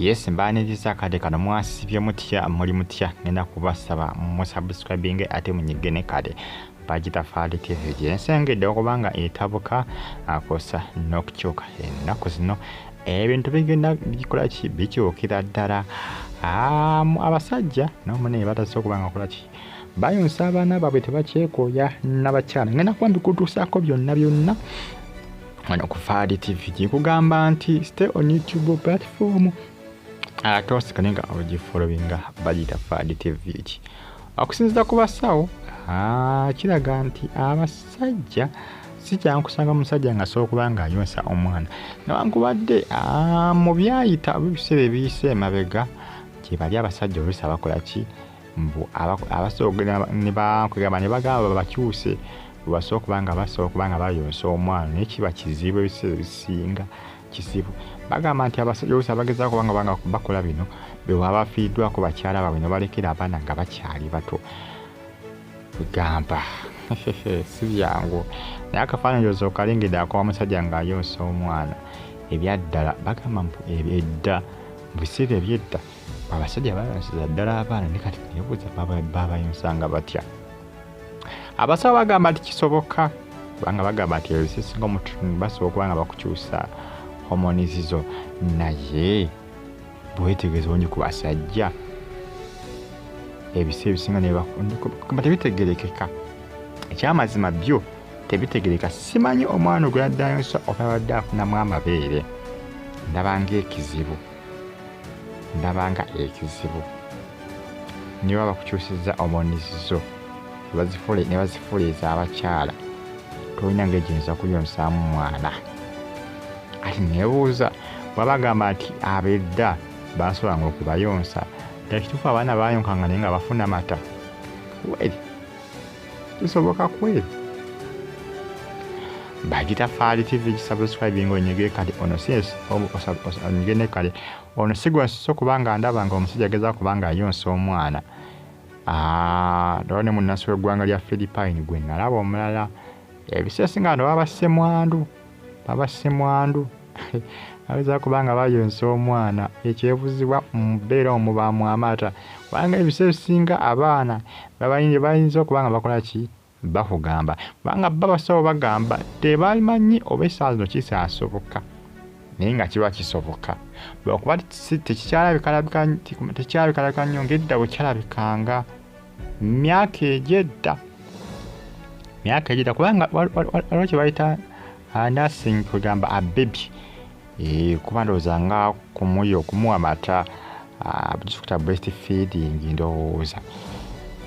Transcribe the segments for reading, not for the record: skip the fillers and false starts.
Yes, mbaniriza akadde kano. Mwasibye mutya? Muli mutya? Ngenda kubasaba musubscribinge ate munyige ne kale bagita Faali TV gyensengedde okubanga etabuka akosa n'okukyuka. Ennaku zino ebintu bigenda bikola ki, bikyukira ddala. Abasajja n'omunene batase okuba nga kola ki, bayonsa abaana baabwe, tebakyekooya n'abakyala. Ngenda kuba mbikutuusaako byonna byonna wano ku Faali TV. Gikugamba nti stay on YouTube platform ate osigale nga ogifollowinga, bagiyita Faali TV. Ki okusinziira ku basawo kiraga nti abasajja si kyangu kusanga musajja nga asobola okuba nga ayonsa omwana, newankubadde mu byayita oba ebiseera ebiyise emabega gye bali abasajja oluusi abakola ki, mbu abasobola ne bakugamba ne bagamba babakyuse basobola okuba nga basobola okuba nga bayonsa omwana, naye kiba kizibu. Ebiseera ebisinga kizibu. Bagamba nti abasajja oluusi abagezaako kubanga banga bakola bino be baba bafiiriddwako bakyala baabwe ne balekera abaana nga bakyali bato. Gamba si byangu, naye akafaananyi oza okalengedde akowa musajja ng'ayonsa omwana. Ebyaddala bagamba mbu edda, mu biseera ebyedda, abasajja bayonseza ddala abaana, naye kati nebuuza babayonsanga batya? Abasawo bagamba nti kisoboka, kubanga bagamba nti ebiseera omuntu basobola okuba nga bakukyusa hormones zo, naye bwetegereza obungi ku basajja ebiseera ebisinga neba tebitegerekeka. Ekyamazima byo tebitegereka. Simanyi omwana ogwe yadde ayonsa oba yabadde afunamu amabeere. Ndabanga ekizibu, ndabanga ekizibu niba bakukyusiza hormones zo ne bazifuula ez'abakyala, tolina ngeri gyoyinza kuyonsaamu mwana. Ati nebuuza, bwabagamba nti abedda basobolanga okubayonsa, ddala kituufu abaana bayonkanga naye nga bafuna mata? Kweri kisoboka kweri. Bagita Faali TV, gisubscribing onyige kale ono si onyige ne kale ono si gwe nsoose okuba nga ndaba nga omusajja agezaako kuba nga ayonsa omwana. Ndaba ne munnansi w'eggwanga lya Philippine gwe nalaba omulala. Ebiseera ebisinga bano baba ssemwandu, baba ssemwandu bagezaako kuba nga bayonsa omwana. Ekyebuzibwa mu mbeera omwo mubaamu amata, kubanga ebiseera ebisinga abaana bayinza okuba nga bakola ki, bakugamba, kubanga bo abasawo bagamba tebamanyi oba essaawa zino kikyasoboka, naye nga kiba kisoboka lwakuba tekikyalabikalabika nnyo ng'edda bwe kyalabikanga myaka egy'edda, myaka egy'edda, kubanga waliwo kye bayita nursing, kwegamba a baby kuba ndowooza nga kumuya okumuwa amata tukita breast feeding, ndowooza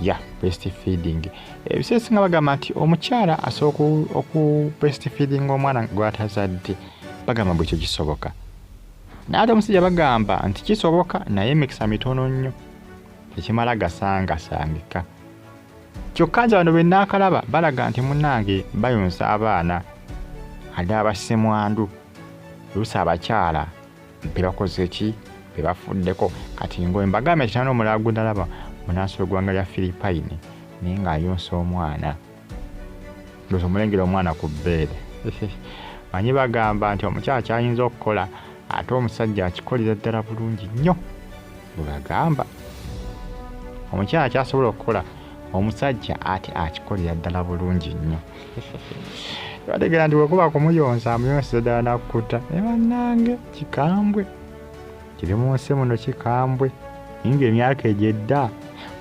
ya breast feeding. Ebiseera ebisinga bagamba nti omukyala asobola oku breast feeding omwana gw'atazadde, bagamba bwe ekyo kisoboka, naye ate omusajja bagamba nti kisoboka naye emikisa mitono nnyo, tekimala gasangasangika. Kyokka nze bano be naakalaba balaga nti munnange bayonsa abaana ate abassemwandu, oluusi abakyala be bakoze ki, be bafuddeko. Kati ngo mbagambye nti n'omulala gwe nalaba munnansi w'eggwanga lya Philippine naye ng'ayonsa omwana, ndowooza omulengera omwana ku bbeere. Manyi bagamba nti omukyala ky'ayinza okukola ate omusajja akikolera ddala bulungi nnyo. Bwe bagamba omukyala ky'asobola okukola omusajja ate akikolera ddala bulungi nnyo. Bategeera nti bwe kuba kumuyonsa amuyonseza ddala nakkuta. Naye bannange kikambwe kiri mu nsi muno, kikambwe nga emyaka egy'edda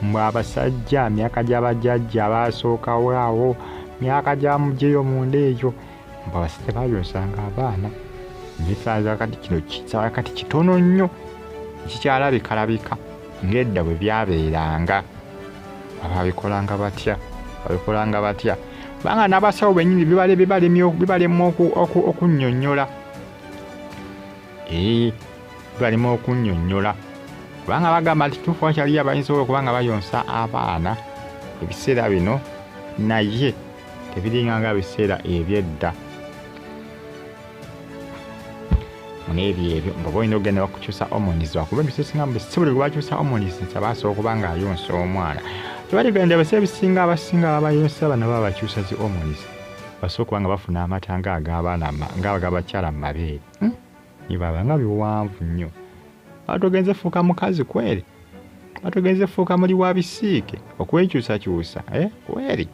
mbwe abasajja, myaka gy'abajjajja abaasookawo awo, myaka gya mugyeyo munda eyo, mbu abasajja bayonsanga abaana. Naye kati kino kati kitono nnyo, kikyalabikalabika ng'edda bwe byabeeranga. Ababikolanga batya? Babikolanga batya? Kubanga n'abasawo bennyini bibalema okunnyonnyola, bibalema okunnyonnyola, kubanga bagamba nti kituufu wakyaliyo abayinza okuba nga bayonsa abaana ebiseera bino, naye tebiringa nga biseera eby'edda. N'ebyo ebyo mbu olina okugenda bakukyusa hormones, lwakuba ebiseera ebisinga si buli gwe bakyusa hormones nti aba asobola okuba ng'ayonsa omwana. Tebategeera ebiseera ebisinga abasinga ababayonsa bano baba bakyusa zi hormones basobola okuba nga bafuna amata ng'ag'abaana ng'ag'abakyala mu mabeere, bibaba nga biwanvu nnyo. Batogenze fuuka mukazi kweri, batogenze fuuka muli wa bisiike okwekyusakyusa kweri.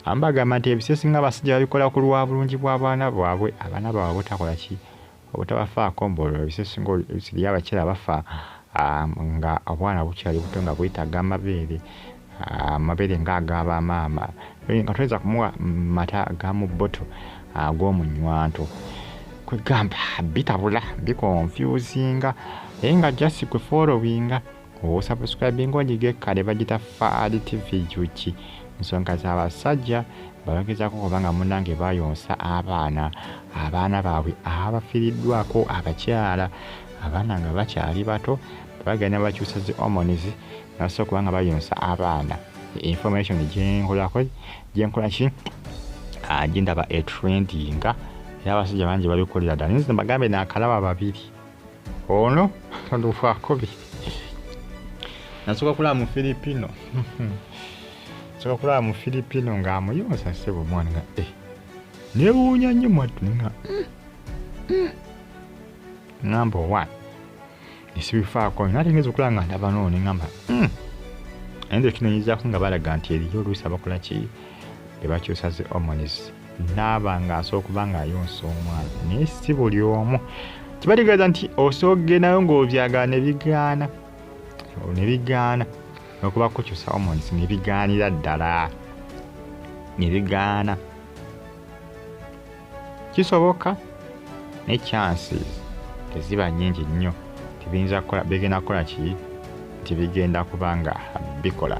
Ambagamba nti ebisesinga abasajja babikola ku lwa bulungi bw'abaana baabwe, abaana baabwe obutakola ki, obutabafaako mbololo. Ebisesinga oluusi abakyala bafa nga obwana bukyali buto nga bwetaaga amabeere, amabeere ng'ag'abamaama, nga toyinza kumuwa mata ga mu bboto ag'omunywanto. Kwegamba bitabula, bikonfusinga, naye nga just kwe followinga osubscribinga onyige kale bagita Faali TV UG. Ensonga z'abasajja balogezaako kubanga munnange bayonsa abaana, abaana baabwe abafiiriddwako abakyala, abaana nga bakyali bato bagenda bakyusa zi hormones nasobola kubanga bayonsa abaana. Information gyenkolako gyenkola ki gindaba etrendinga era abasajja bangi babikolera ddala. Nze mbagambe naakalaba babiri, ono lwakubiri nasooka kulaba mu Filipino, nasooka kulaba mu Filipino ng'amuyonsa ssebo omwana nga neewuunya nnyo mwattu nga ŋŋamba owa nesibifaako naye ate ngeza okulaba nga ndaba noono ne ŋŋamba naye nze kinoonyezaako nga balaga nti eriyo oluusi abakola ki be bakyusa zi hormones naaba ng'asobola okuba ng'ayonsa omwana, naye si buli omu. Kibategeeza nti osobola okugendayo ng'obyagala ne bigaana, ne bigaana n'okuba kukyusa hormones ne bigaanira ddala, ne bigaana. Kisoboka ne chances teziba nnyingi nnyo, tebiyinza kukola, bigenda kukola ki, tebigenda kuba nga bikola.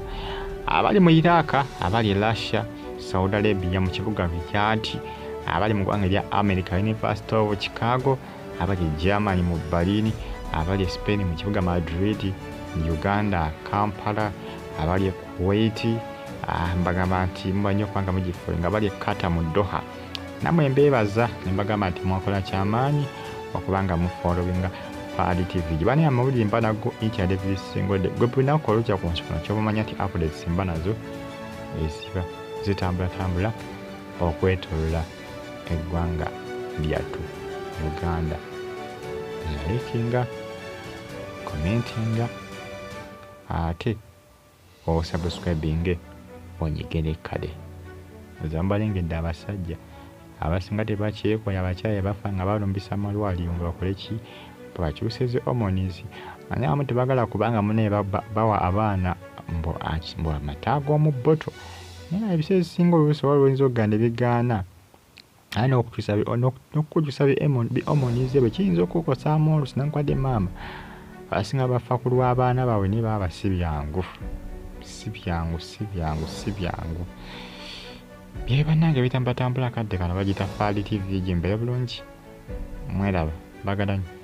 Abali mu Iraq, abali e Russia, Saudi Arabia mu kibuga Riyadh, abali mu ggwanga erya America University of Chicago, abali e Germany mu Berlin, abali e Spain mu kibuga Madrid, Uganda Kampala, abali e Kuwait, mbagamba nti muba nnyo kubanga mugifollowinga, abali e Qatar mu Doha. Nammwe mbeebaza ne mbagamba nti mwakola kyamaanyi okubanga mufollowinga Faali TV. Bani amawulire mba nago each and every single day. Gwe buli lunaku olukya ku nsi kuno ky'oba omanya nti updates mba nazo eziba zitambulatambula okwetoolola eggwanga lyattu Uganda. Likinga, commentinga, ate osubscribinge onyige kale. Nze mbalengedde abasajja abasinga tebakyekola, abakyala bafa nga balumbisa amalwaliro nga bakole ki, bakyuse zi hormones. Naye abamu tebagala kubanga munne bawa abaana mbu amata ag'omu bboto, naye ebiseera ebisinga oluusi waliwo oyinza okugamba ne bigaana. Aye n'okukyusa bi hormones ebyo kiyinza okukukosaamu oluusi newankubadde maama. Abasinga bafa ku lw'abaana baabwe naye baaba si byangu, si byangu, si byangu, si byangu. Bye bannange bitambulatambula akadde kano bagiyita Faali TV gye mbeere bulungi, mweraba, mbagala nnyo.